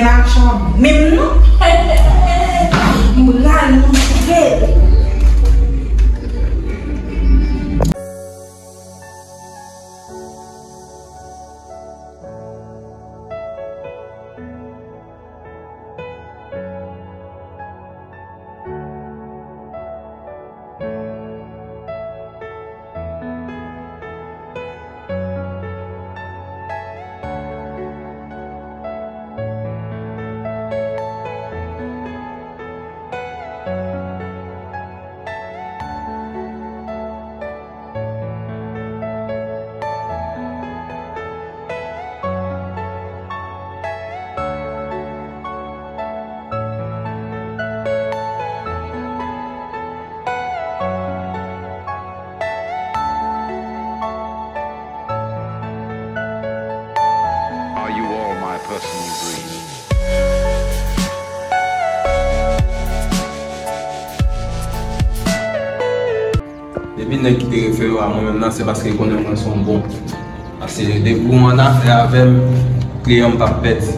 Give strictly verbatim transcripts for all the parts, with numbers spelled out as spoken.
Machan menm non. M pral montre l. Are you all my personal dreams? Depi nèg ki te refere yo a mwen menm nan, se paske li konnen mwen se yon bon. Paske depi w annafè avè m, kliyan m p ap pèdi.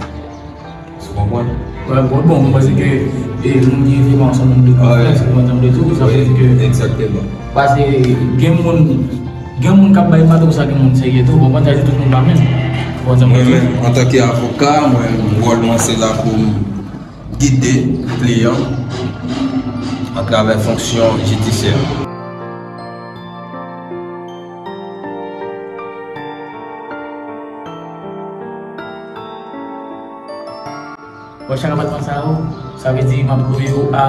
Ou konprann? Wè, bon, bon, mwen panse ke, e, moun ki refere w a se yon moun de konfyans, ou konprann sa m vle di w, sa vle di ke, egzakteman, paske gen moun, gen moun k ap bay mato sa, gen moun serye tou, ou konprann, sa di tout moun pa menm. Ou konprann sa m vle di w? Mwen menm, antanke avoka, mwen, wòl mwen se la pou m gide kliyan atravè fonksyon jidisyè. Bon, chak apatman sa yo, sa vle di m ap lwe yo a,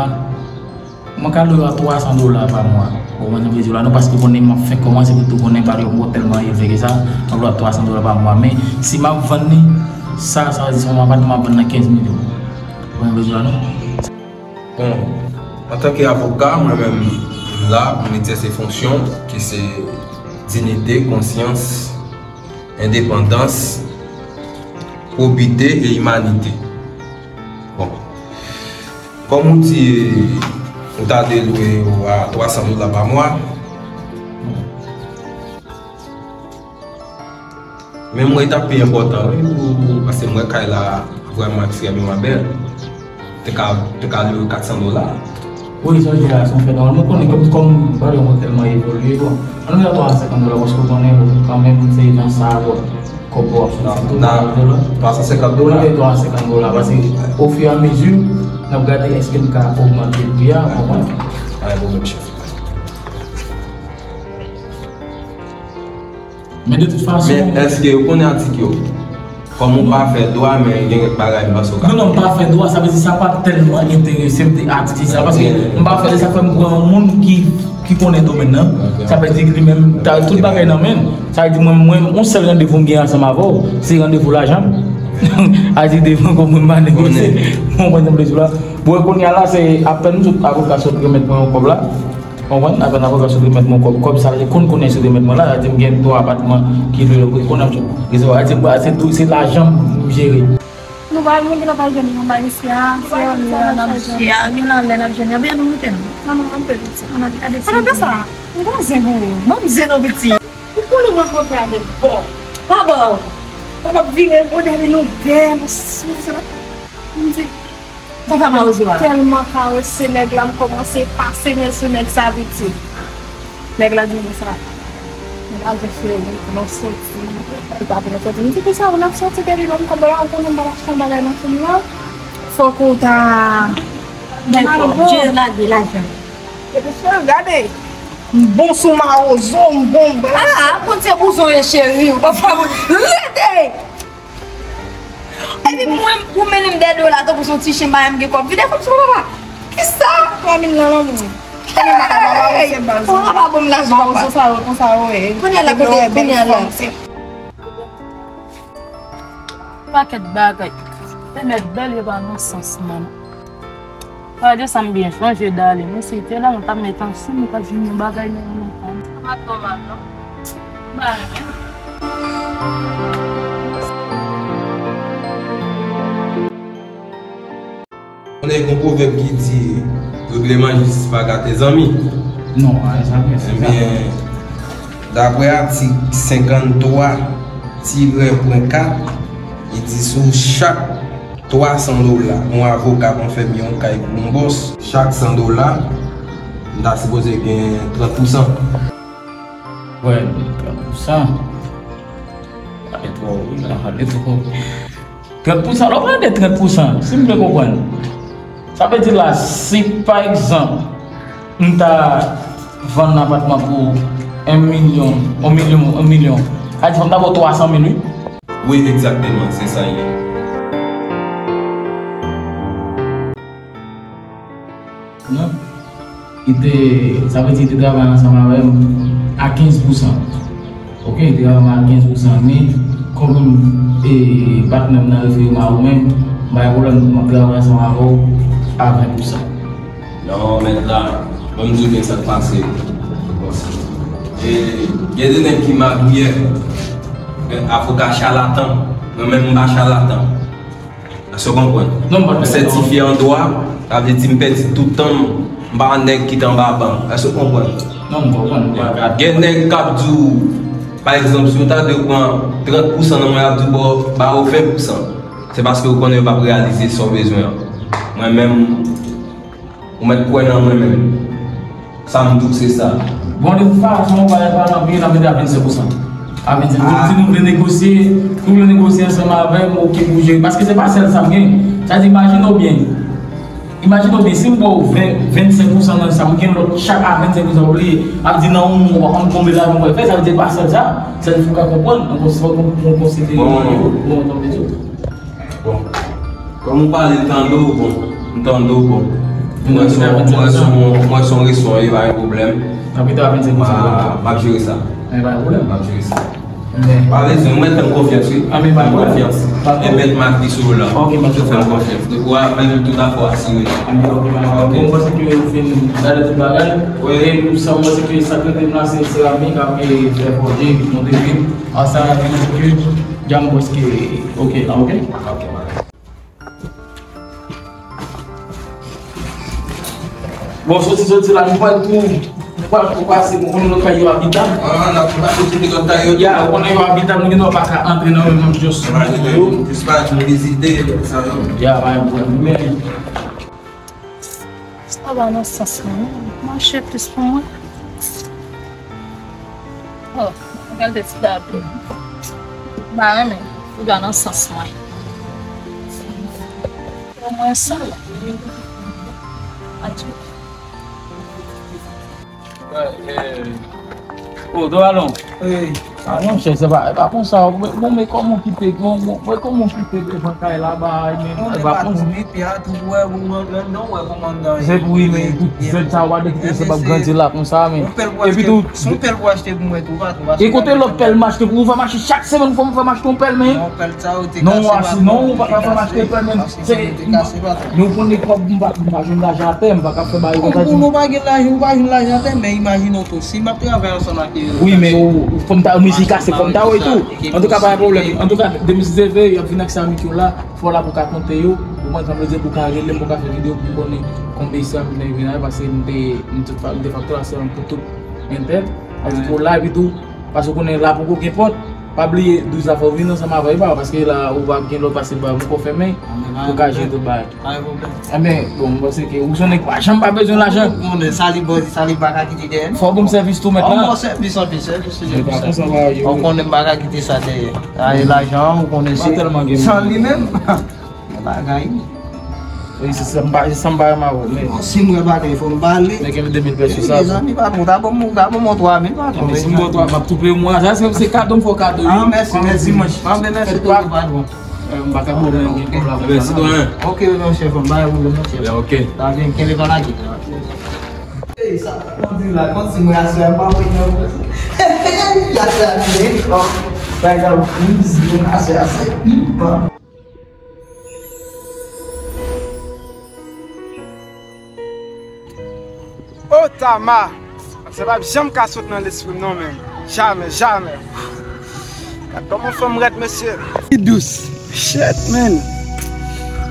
mwen ka lwe yo a twa san dola pa mwa. Bon, mwen vle di w la non, paske konnen m ap fenk kòmanse, pou tou konnen pa yo tèlman elve ke sa, m ap lwe a twa san dola pa mwa. Men si m ap vann li, sa, sa vle di se yon apatman m ap vann nan kenz milyon. Ou konprann sa m vle di w la non? Bon, antanke avoka, mwen menm, m la pou m egzèse fonksyon ki se dinite, konsyans, endepandans, pwobite e imanite. Bon, kòm ou di, ou ta dwe lwe yo a twa san dola pa mwa. Men m wè l t ap pi enpòtan, wi, pou, paske m wè kay la vrèman ekstrèmeman bèl. Te ka, te ka lwe kat san dola. Wi, sa w di a, se yon fè nòmal. Mwen konnen kòm, kòm bagay yo tèlman evolye, bon. Ann lwe a twa san senkant dola, paske w konnen, bon, kanmenm, se nan sa, bon, kòb ou ap soti tou, nan, twa san senkant dola. Ann lwe twa san senkant dola, paske, ofiramizi, n ap gade èske n ka ogmante pri a, w konprann? Pa gen pwoblèm, chèf. Men de tout fason. Men èske ou konnen atik yo? Kòm ou pa fè dwa, men gen kèk bagay m panse w ka. Non, non, m pa fè dwa, sa vle di sa pa tèlman enterese m te atik sa, paske m pa fè de sa, fè m pran yon moun ki, ki konnen domèn nan. Ok. Sa vle di li menm, ta, tout bagay nan men l. Sa vle di mwen, mwen, yon sèl randevou m gen ansanm avè w, se randevou lajan m. A di devan kòm mwen pa negosye. Mwen konn sa m vle di w la. Bon, kounye a la, se apèn m sot avoka sot remèt mwen yon kòb la. Konprann? Apre n ap rantre sou remèt mwen kòb, kòb sa li konn konnen sou remèt mwen la, sa di m gen twa apatman ki lwe, li konn ap rezève, sa di m se tou, se lajan m jere. Nou pa moun ki pa pral jwenn yon bay isi a, se yon lè n ap jwenn. Gen nan lè n ap jwenn, ebyen nou moute non. Non, non, ann fè piti. Ann gade si. Ann fè sa. M gon zen pou ou. Ban m zen non piti. Ou konnen mwen kontre avèk bon. Pa bon. Papa vire, gade nou bèl. M di, Papa Mawozo a. Tèlman karese nèg la, m kòmanse pase men sou nèg sa piti. Nèg la di m sa. Nèg la di frè li, nou soti. Li pa vle soti. M di, kisa ou n ap soti depi lè m konn la, ou konnen m pa t ap fè bagay nan fim nan. Fòk ou ta. Dèkò, Dye lage lajan. Epi frè, gade. M bon sou Mawozo, m bon. Ah, ah, konn se bouzon ye cheri, ou pa fè mwen. Rete! Epi mwen, pou mennen m dèyè do la, tankou se yon ti chen, m pa menm gen kòb. Vide kòb sou papa. Kisa? Twa mil nan lanmou. Hey! Papa pa ban m lajan, papa. Konsa yo, konsa yo ye. Kounye a la, kote, kounye a la. Pakèt bagay. Te mèt bèl yo pa nan sans, manman. Gade sa m byen chanje dale. Mwen se te la, mwen t ap met ansanm, mwen t ap jwenn yon bagay nan yon tan. Sa pa twò mal, non. Ba. Konnen gen yon pwovèb ki di, regleman jistis pa gate zanmi. Non, a, sa vre, se sa. Ebyen, daprè atik senkanntwa tirè pwen kat, li di sou chak Twa san dola, yon avoka pou fè m yon kay pou yon bòs. Chak san dola, m ta sipoze gen trant pousan. Wè, trant pousan. Ale twò wo la, ale twò wo. Trant pousan, lè w pale de trant pousan, si m byen konprann, sa vle di la, si pa egzanp, m ta vann apatman pou yon milyon, yon milyon, yon milyon, sa vle di fò m ta ba w twa san mil, wi. Wi, egzakteman, se sa l ye. Non. Li te, sa vle di, li te travay ansanm avè m a kenz pousan. Oke, li te travay a kenz pousan. Men, kòm, e, patnè m nan refere m a ou menm, m pa gen pwoblèm, m ap travay ansanm avè w a ven pousan. Non, mèt la, ban m di w byen sa k pase. E, gen de nèg ki magouyè, avoka chalatan, mwen menm m pa chalatan. Èske w konprann? Non, m pa konprann. M sètifye an dwa, sa vle di m pèdi tout tan m, m pa nèg ki t anba ban. Èske w konprann? Non, m konprann, m konprann. Gen nèg k ap di w, pa egzanp, si w ta dwe pran trant pousan nan mwen, y ap di w, "Bon, ba yo ven pousan." Se paske yo konnen yo p ap reyalize sa w bezwen an. Mwen menm, ou mèt kwè nan mwen menm. Sa m di w se sa. Bon, de tout fason, w pa, pa nan peyi n ap mete a vennsenk pousan. A vennsenk, si nou vle negosye, si nou vle negosye ansanm avè m, oke pou jere. Paske se pa sèl sa m gen. Sa di, imajine w byen. Imajine w byen, si m ba w ven, vennsenk pousan nan sa m gen, lòt chak a vennsenk pousan, w bliye, ap di nan yon mwa, w pa konn konbyen lajan w pral fè, sa vle di se pa sèl sa. Sèl fò w ka konprann, nou konsidere, nou konsidere, bon, bon, tanpri tou. Bon. Kòm ou pale, m tande w, bon. M tande w, bon. Mwen se yon, mwen se yon, mwen se yon reson, e pa yon pwoblèm. N ap rete a vennsenk pousan. M a, m ap jere sa. E pa yon pwoblèm. M ap jere sa. Men. Pa bezwen, mwen fè m konfyans, wi. A, men pa yon pwoblèm. Fè m konfyans. E mèt m ap di sou la. Ok, m ap fè m konfyans. Depi w ap menm tout afè w asire. A, men ok, pa yon pwoblèm. Ok. Bon, m panse ke ou fin gade tout bagay. Wi. E sa, m panse ke sa k rete m la, se seramik ak, e, fè fòje, monte vit. A, sa, m panse ke Django, èske, ok, la, ok? Ok, madam. Bon, soti, soti la, nou pral tou, nou pral tou pase, nou konnen lòt kay yo abitab. Ah, n ap, n ap vizite lòt kay yo. Ya, ou konnen yo abitab, nou gen dwa pa ka antre nan yo, menm just. Plis pa nou vizite sa yo. Ya, pa gen pwoblèm. Men, Sa va nan sans mwen, wi. Mache plis pou mwen. Oh, gade ti dade. M pa renmen. Li va nan sans mwen. Pou mwen sa la. Adye. Wè, eh, oh, Doralon. Wi. Ah, monchè, se pa, e pa konsa. Bon, bon, men kòman w kite, bon, bon, men kòman w kite devan kay la, bay, men, e pa konsa. Pi a tou wè, bon, nan, nan, wè kòman nan. Se pou wi, men tout zèb sa, w pa de kite se p ap grandi la konsa, men. Epi tou, se yon pèl pou achte pou mwen tou, patwon. E kote lòt pèl m achte pou ou? Fè m achte chak semèn, fò m fè m achte yon pèl, men. Non, pèl sa, ou te kase, patwon. Non, ou pa ka fè m achte pèl, men. Se, men ou konnen kòb, m pa, m pa jwenn lajan atè, m pa ka fè bagay konsa. Ou, ou pa gen lajan, ou pa jwenn lajan atè, men imajine w tou, si m ap travay ansanm ak yo. Wi, men ou, fò m ta, mezi kase, fò m ta wè tou. Antouka, pa gen pwoblèm. Antouka, demen si Dye vle, y ap vin ak seramik yo la, fò w la pou w ka konte yo. Ou konprann sa m vle di, pou w ka rele m, pou w ka fè videyo, pou m konnen konbyen seramik nan yo vin la, paske m te, m te fa-, m te faktire seramik pou tout entèl. Sa vle di pou w la, epi tou, paske ou konnen la poko gen pòt, pa bliye douz la fò w vin ansanm avè l, pa, paske la ou pa gen lòt pase ba m, ou fèmen, pou w ka jere tout bagay. Pa gen pwoblèm. Enben, bon, m panse ke ou se yon nèg pa janm pa bezwen lajan. Ou konnen sa li bon, sa li pa ka kite dèyè. Fò w ban m sèvis tou, mèt la. Bon, sèvis, anpil sèvis, sèvis. Ou konnen m pa ka kite sa dèyè. Sa e lajan, ou konnen se san li menm. Bagay. Wi, se sa m pa, se sa m pa renmen avè w, men. Bon, si m wè bagay, fò m pale. Men gen de mil pèso sa. Mezanmi, patwon, ta ban m, ta ban m yon twa mil, patwon. Men si m ba w twa, m ap tou peye mwa. Sa se, se kado m fè w kado, wi. Ah, mèsi, mèsi. Kòm dimanch. Ah, men mèsi tou, patwon. M pa ka pwoblèm gen pwoblèm. Mèsi, doyen. Ok, monchè, fò m pa gen pwoblèm, monchè. Ben, ok. Ta byen, kenbe pa lage. Ey, sa pa kondi la, konsi mwen aswè, m pa wè nan. Aswè a byen, kòm. Bagay la, wi, aswè a se piman. Oh, Tama! Sa p ap janm ka sot nan lespri m non, menm. Jamè, jamè. Gad kòman fanm rèd, mesye. Ki dous. Shit, man.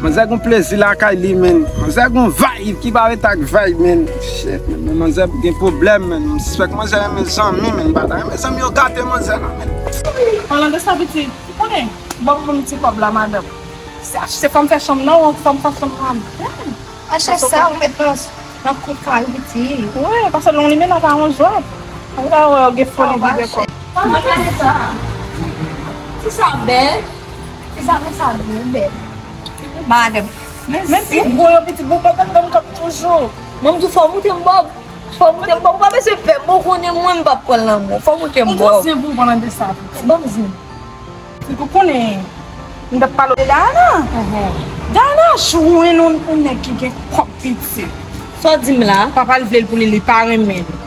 Manzè gon plezi lakay li, man. Manzè gon vibe ki pa ret ak vibe, man. Shit, man. Men manzè gen pwoblèm, man. M sispèk manzè renmen zanmi, man. M pa ta renmen zanmi yo gate manzè, non, man. Palan de sa, pitit, ou konnen, ban m ti kòb la, madanm. Se achte fanm fè chanm nan, ou fanm fè chanm nan. Achte sa, ou met nan, nan kont kay ou piti. Wi, paske lè w limen nan pa yon jwèt. Ou pa wè, ou gen foli vide kò. Ti sa bèl. Ti sa, men sa bèl, bèl. Madanm. Men si gwo yo piti, bon, pa ban m kòb toujou. Mwen, m di fò moute m bòb. Fò moute m bòb. Ou pa bezwen pè m, bon, ou konnen mwen, m p ap pran lanmou. Fò moute m bòb. Ou zen pou pran de sa. Ban m zen. Ou konnen, m t ap pale de Dayana. Dayana jwenn yon, yon nèg ki gen kòb piti. Sa w di m la? Papa l vle l pou li, li pa renmen l.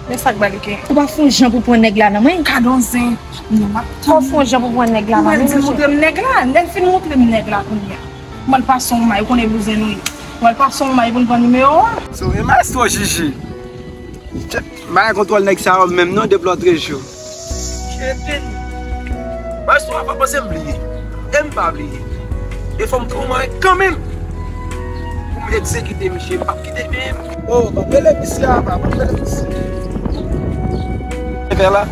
Men sa k ba li ke. Ou pa fè yon jan pou pran nèg la nan men. Gadon zen. Non, m ap tann. Ou fè yon jan pou pran nèg la nan men. Ou di moutre m nèg la. Lè l fin moutre m nèg la kounye a. Mwen pase yon may, ou konnen bouzen nou ye. Mwen pase yon may pou n pran nimewo a. So, e mas twò jiji. Mwen gen kontwòl nèg sa yo menm non depi lòt jou. Kevin. Mwen sou pa panse m bliye. E m pa bliye. E fò m touman kanmenm. Pou m egzekite misye, m p ap kite menm. Oh, m ap rele misye apa, m ap rele misye. E fè la,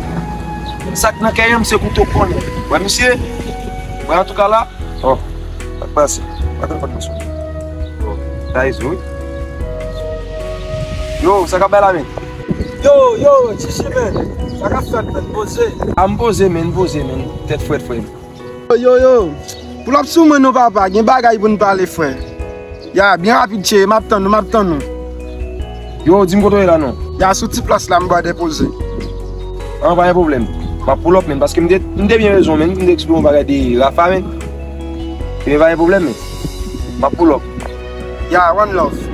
sa k nan kè an, m se koute w konnen. Wè misye? Wè antouka la, oh, sa k pase? Pa telefòn nan sone. Oh, sa e zo, wi. Yo, sa k ap bay la, men? Yo, yo, Chichi, men. Sa k ap fèt, men? Poze. A, m poze, men, poze, men. Tèt frèt, frè m. Yo, yo, yo. Pull up sou mwen non, papa. Gen bagay pou n pale, frè. Ya, byen rapid, cheri. M ap tann ou, m ap tann ou. Yo, di m kote w ye la, non. Ya, sou ti plas la, m bò depoze. An, pa gen pwoblèm. M ap pull up, men, paske m te, m te byen bezwen, men. M te eksplike yon bagay de Rafa, men. Ebyen, pa gen pwoblèm, men. M ap pull up. Ya, one love.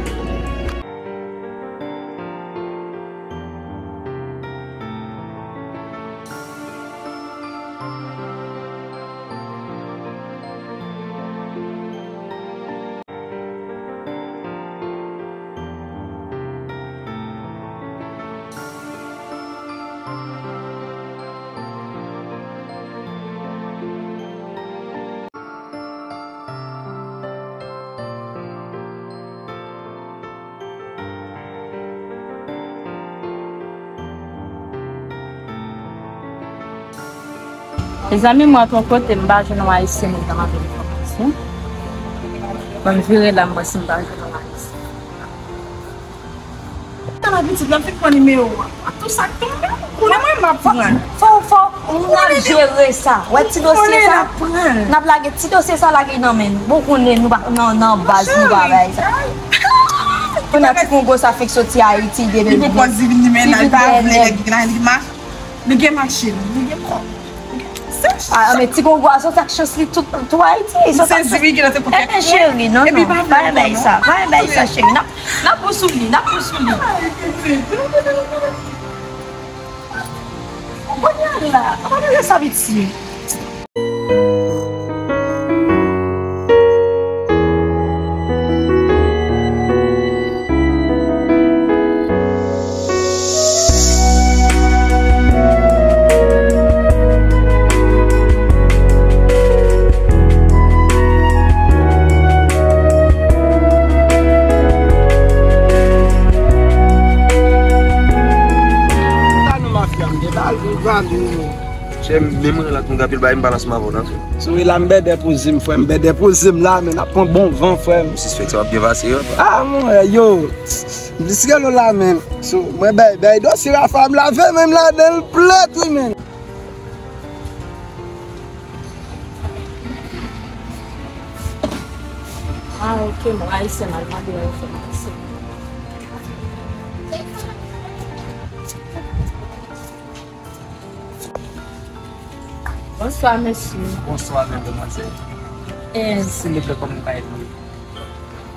Mezanmi, mwen ap yon kote, m pa jwenn yon ayisyen, mwen ta mande enfòmasyon. Mwen vire la, m wè si m pa jwenn yon ayisyen. Tan la pitit la, m fin pran nimewo a. Ak tou sa k tonbe, ou konnen mwen m ap pran. Fò, fò, fò, nou ap jere sa. Wè ti dosye sa. N ap lage ti dosye sa lage nan men nou. Bon, konnen nou pa nan, nan baz, nou pa bay sa. Konnen ti Kongo sa fenk soti Ayiti depi. Li poko di vin li men la, li pa vle nèg la, li ma-, li gen machin, li gen kòb. Ah, men ti Kongo a soti ak chans li tou, tou Ayiti. Li soti ak chans. Enben, cheri, non, non. Pa bay sa, pa bay sa, cheri. N ap, n ap pou sou li, n ap pou sou li. Kounye a la, kounye a sa piti. Sa nou mafya m gen, ba l pou valè. Chè, menm mwen la, konn anpil bagay, m pa nan ansanm avè w nan. Sou la, m bèdè poze m, frè m, bèdè poze m la, men n ap pran bon van, frè m. M sispèk sa p ap byen pase, yo. Ah, mwen, yo. M plis rele w la, men. Sou, mwen, bèy, bèy, dosye Rafa m lave, men m ladan l plat, wi, men. Ah, ok, mwen, ayisyen, m al mande yon enfòmasyon. Bonswa, mesye. Bonswa, madmwazèl. Eh. Silvouplè, kòman m ka ede w?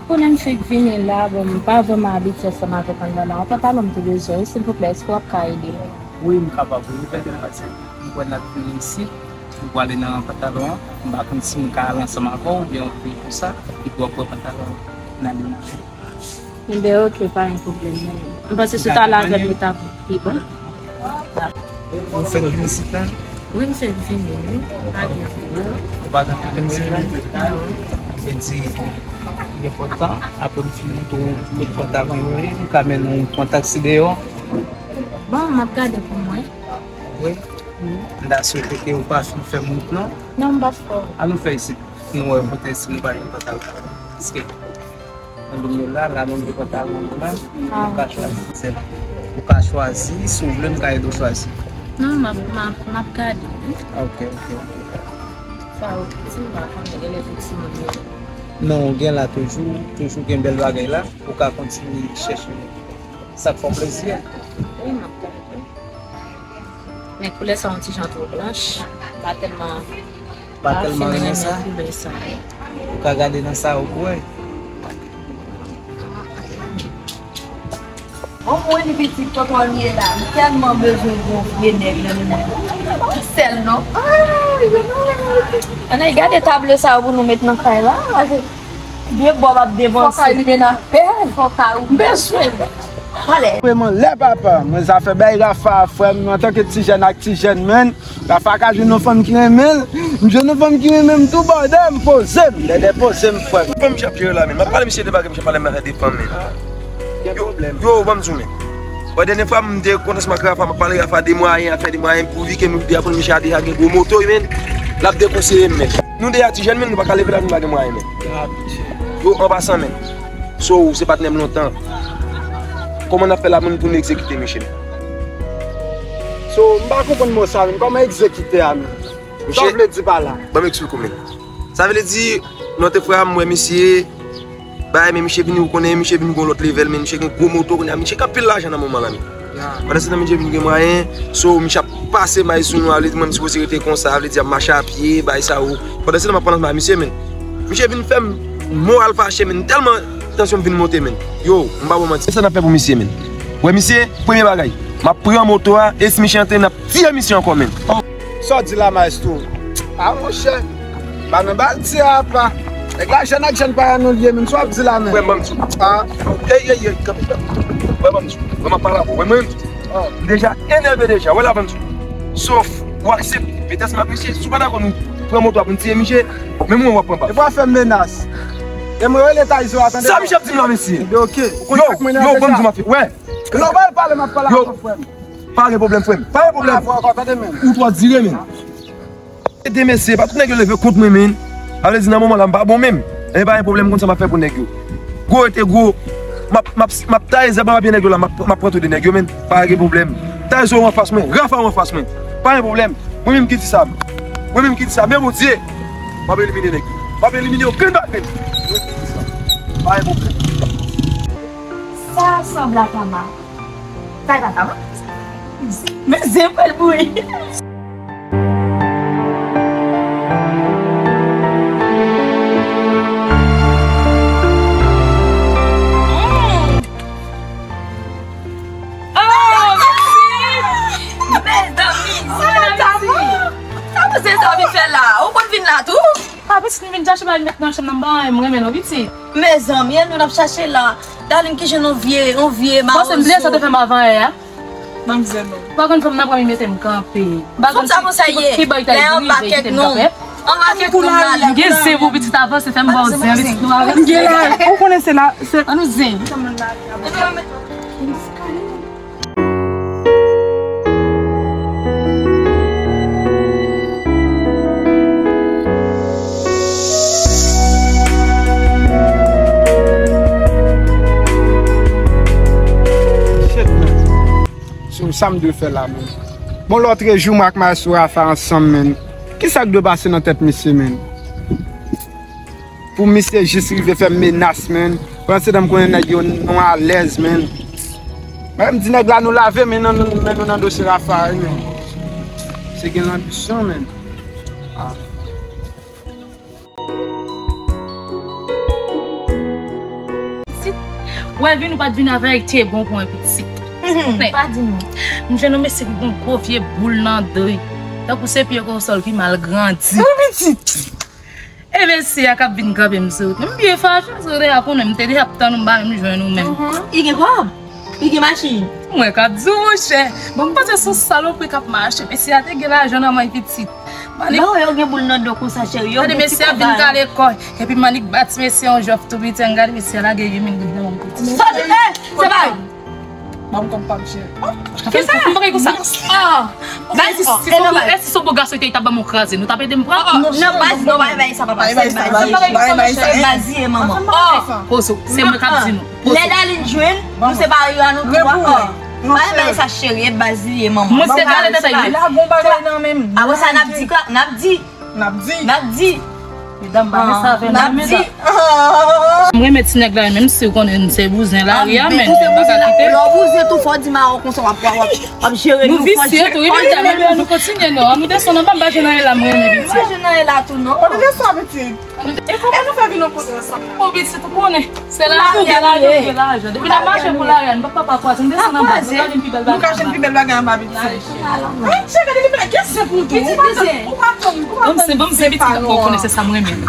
Konnen m fenk vini la, bon, m pa vrèman abitye ansanm avèk pantalon an. Pantalon m te bezwen, silvouplè, èske w ap ka ede m? Wi, m kapab, wi, madmwazèl. M kwè n ap vini isit, m pwale nan pantalon an. M pa konn si m ka al ansanm avè w oubyen w vini konsa, epi w ap pran pantalon an, n ale nan. Enben, ok, pa gen pwoblèm, non. M panse si w t ale avè m, li t ap pi bon. Ou fèk vin isit la? Wi, m fèk vini, wi. Pa gen pwoblèm. Ou pa gen pwoblèm, se vre? Non. Vle di, li enpòtan, apre m fin montre w tout pantalon yo ye, m ka mennen w pran taksi deyò. Bon, m ap gade pou mwen. Wi? Wi. M ta swete ke ou pa fin fè m wont, non? Non, m p ap fè w. An nou fè isit. Nou wè kote si nou pa gen pantalon. Paske nan nou la, la menm gen pantalon nou la. Ou ka chwazi sèl. Ou ka chwazi, si w vle, m ka ede w chwazi. Non, m ap, m ap, m ap gade, wi. Ok, ok, ok. Sa yo piti, m pa konnen, gen lè piti moun yo. Non, gen la toujou, toujou gen bèl bagay la. Ou ka kontinye chèche sa k fè w plezi a. Wi, m ap gade. Men koulè sa yon ti jan twò blanch. Pa tèlman, pa tèlman renmen sa. Koulè sa. Ou ka gade nan sa ou kwè. Bon, mwen li pitit tonton li ye la. Li tèlman bezwen yon vye nèg nan li. Sèl non. Ann gade tablo sa yo pou nou met nan kay la. Vye bòb ap devanse. Fòk a limena pèl. Fòk a ou bezwen. Alè. Vrèman lè papa, mwen zafè bay Rafa frè m antanke ti jèn ak ti jèn menn. Rafa ka jwenn yon fanm ki renmen l. M jwenn yon fanm ki renmen m tou bòdè m poze m. Dèdè poze m frè m. Fanm chap jere la menn. M ap pale misye de bagay misye pale m de fanm menn. Yo, yo, ban m di w menn. Bon, dènye fwa m te kontan seman ak Rafa, m ap pale Rafa de mwayen, afè de mwayen pou vi ke nou de a konn misye a deja gen gwo moto menn. L ap dekonseye m menn. Nou de a ti jèn menn, nou pa ka leve la nou pa gen mwayen menn. Yo, an pasan menn. So, ou se patnè m lontan. Kòman n ap fè la menm pou nou egzekite misye menn? So, m pa konprann mo sa menm. Kòman egzekite a menm? Sa w vle di pa la? Ban m eksplike w menn. Sa vle di, lòt fwa m wè misye, bay men misye vini, ou konnen misye vini gon lòt level, men misye gen gwo moto, kounye a misye gen anpil lajan nan moman la menn. Pandan se tan misye vini gen mwayen, so misye ap pase may sou nou, a vle di mwen m sipoze rete konsa, a vle di ap mache a pye, bay sa yo. Pandan se tan m ap pandan bay misye menn. Misye vin fè m moral fache menn, tèlman tansyon m vin monte menn. Yo, m pa ba w manti. Se sa n ap fè pou misye menn. Wè misye, premye bagay, m ap pran moto a, e si misye antre, n ap tiye misye ankò menn. Sa w di la maestro? A monchè, pa nan bal ti a apa. Nèg la jèn ak jèn pa nou l ye menm, sa w ap di la menm? Wè ban m di w. Ey ey ey, kanpe kanpe. Wè ban m di w. Wè m ap pale avè w. Wè mwen menm, m deja enève deja. Wè la ban m di w. Sof ou aksepte vitès m ap mesye, si w pa dakò nou pran moto a pou n tiye misye, menm mwen w ap pran bal. Epi w ap fè m menas. E mwen rele Tayzo a tande. Sa misye ap di m la mesye? Ebyen oke. Yo, yo, ban m di w m ap fè. Wè. Lè w pral pale m ap pale avè w frè m. Pa gen pwoblèm, frè m. Pa gen pwoblèm. Ou twò dire, menn. Se de mesye, pa tout nèg yo leve kont mwen, menn. Sa vle di, nan moman la, m pa bon menm. Ebyen, pa gen pwoblèm, konn sa m ap fè pou nèg yo. Gwo rete gwo. M ap, m ap, m ap taye zèb anba pye nèg yo la, m ap, m ap pran tou de nèg yo, menn. Pa gen pwoblèm. Taye zo anfas mwen, Rafa anfas mwen. Pa gen pwoblèm. Mwen menm ki di sa. Mwen menm ki di sa. Men Bondye, m ap elimine nèg yo. M ap elimine yo grenn pa grenn. Mwen ki di sa. Pa gen pwoblèm. Sa sanble ak Ama. Sa e pa sa, non? Men zen fè l bouyi. Oh, mèsi! Mezanmi, sa va, sa va? Sa pou se sa w vin fè la? Ou konn vin la tou? Ah, pitit, m vin chache bagay met nan chanm nan, m pa renmen, m renmen non, pitit. Mezanmi, e nou n ap chache la. Darling, kijan yon vye, yon vye mawon. Bon, se m bliye sa w te fè m avan yè a. Manzè non. Pa konn fanm nan pran m mete m kanpe. Pa konn sa konsa ye. Ki bòy ta rive kite m kanpe. Anba kèk nonm la. M gen zen pou pitit avanse, fè m ba w zen, pitit nou avanse. M gen la. Ou konnen se la, se. An nou zen. Shit, man. So, sa m dwe fè la, man? Bon, lòtrejou, mwen ak Maestro Rafa ansanm, man. Kisa k dwe pase nan tèt misye, man? Pou misye jis rive fè m menas, man. Pandan se tan m konnen nèg yo nou alèz, man. Mwen m di nèg la nou lave men nan, men nou nan dosye Rafa, wi, man. Se gen lanbisyon, man. Ah. Pitit, ou wè vin ou pa t vin avè l te bon pou mwen, pitit. Mhm. Pa di non. M jwenn yon mesye ki gen yon gwo vye boul nan do l. Tankou se pye konsòl ki mal grandi. Wi, pitit. E mesye a k ap vin kanpe m sou wout. M byen fache sou wout, deja konnen m te deja ap tann ou, m pa menm jwenn ou menm. Mhm. Li gen kòb? Li gen machin? Mwen k ap di w, monchè. Bon, m panse se yon salopri k ap mache. Mesye a te gen lajan nan men l, pitit. Manik. Lè w wè yo gen boul nan do konsa, cheri, yo gen ti kòb. Gade mesye a vin kale kò. Epi Manik ba ti mesye yon jòf tou piti. Gade mesye a lage uit mil goud nan men m, pitit. Sa te, eh, se pa. Ban m kòb pa m cheri. Kisa? M pa gen konsa. Ah. Baz, si se yon bo gason ki ta ban m yon kraze, nou t ap ede m pran. Non, baz, non, bay, bay, sa pa pase, baz. Baz, ye manman. Oh, pozo, se mwen k ap di nou. Lè Dalin jwenn, nou separe yo a nou twa. Oh. Bay, bay, sa cheri, e baz, ye manman. Mwen se kale tèt li. Lagon bagay nan menm. Apre sa, n ap di, n ap di. N ap di. N ap di. Medam, pa gen sa avè n. N ap di. M renmen ti nèg la, menm si w konnen se bouzen lari a, men m pa ka kite. Lè w bouzen tou, fò w di mawon konsa, w ap, w ap, w ap jere nou, fò w jere. Nou visye tou, wi, medam, nou kontinye, non. An nou desann anba, m pa jwenn anyen la, m renmen pitit. M pa jwenn anyen la tou, non. An nou desann, pitit. E kòman nou fè vin nan kote sa? Bon, pitit, ou konnen. Se lajan, gen lajan, gen lajan. Depi n ap mache pou lajan, nou pa ka pa kwaze. Nou desann anba, nou ka jwenn pi bèl bagay. Nou ka jwenn pi bèl bagay anba, pitit. Ay, chè, gade li fè kèsyon pou tou. Ou pa tann, ou pa tann. Bon, se bon, se pitit, ou konnen se sa m renmen.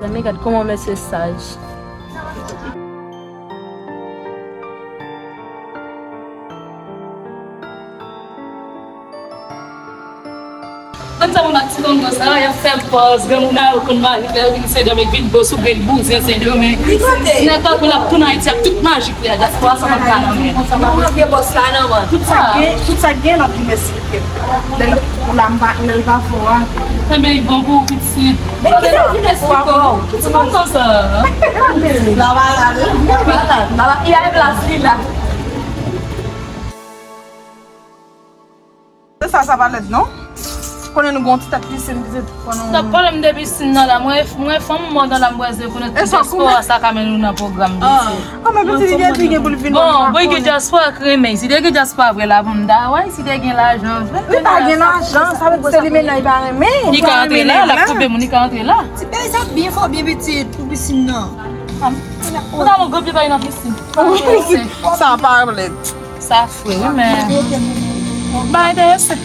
Zanmi, gad kòman mesye saj. Konn sa moun ak ti tonton sa, y ap fè pòz, granmoun nan yo konn mari fè vin Sendomeng vin bo sou grenn bouzen Sendomeng. Nèg pa pou l ap tounen Ayiti ak tout majik li a, dyaspora sa p ap ka nan men. Tout sa, tout sa gen, l ap vin mesye. Lè l, la m pa, lè l pa fò a. Enben, li bon pou ou, pitit. Men ki sa w vin esplike w? Pitit konsa. La malad. La malad. La, la, li al plas li la. Se sa, sa pa lèd, non? Konnen nou gon ti tèt pisin, pitit. N ap pale m de pisin nan la. Mwen, mwen fanm mòd nan la, m wè se pou nou ti dyaspora sa ka mennen nou nan pwogram, pitit. Ah, men pitit, li gen, li gen pou l vin. Bon, bon, gen dyaspora k renmen. Si te gen dyaspora vre la, pou m ta wè, si te gen lajan vre. Li pa gen lajan, sa vle di se li menm nan, li pa renmen. Li ka antre la, l ap twonpe moun, li ka antre la. Ti bagay sa byen fò, byen pitit, pou pisin nan. Ou ta wè gwo pye pa nan pisin. Sa pa lèd. Sa fre, wi, men. Bay de se.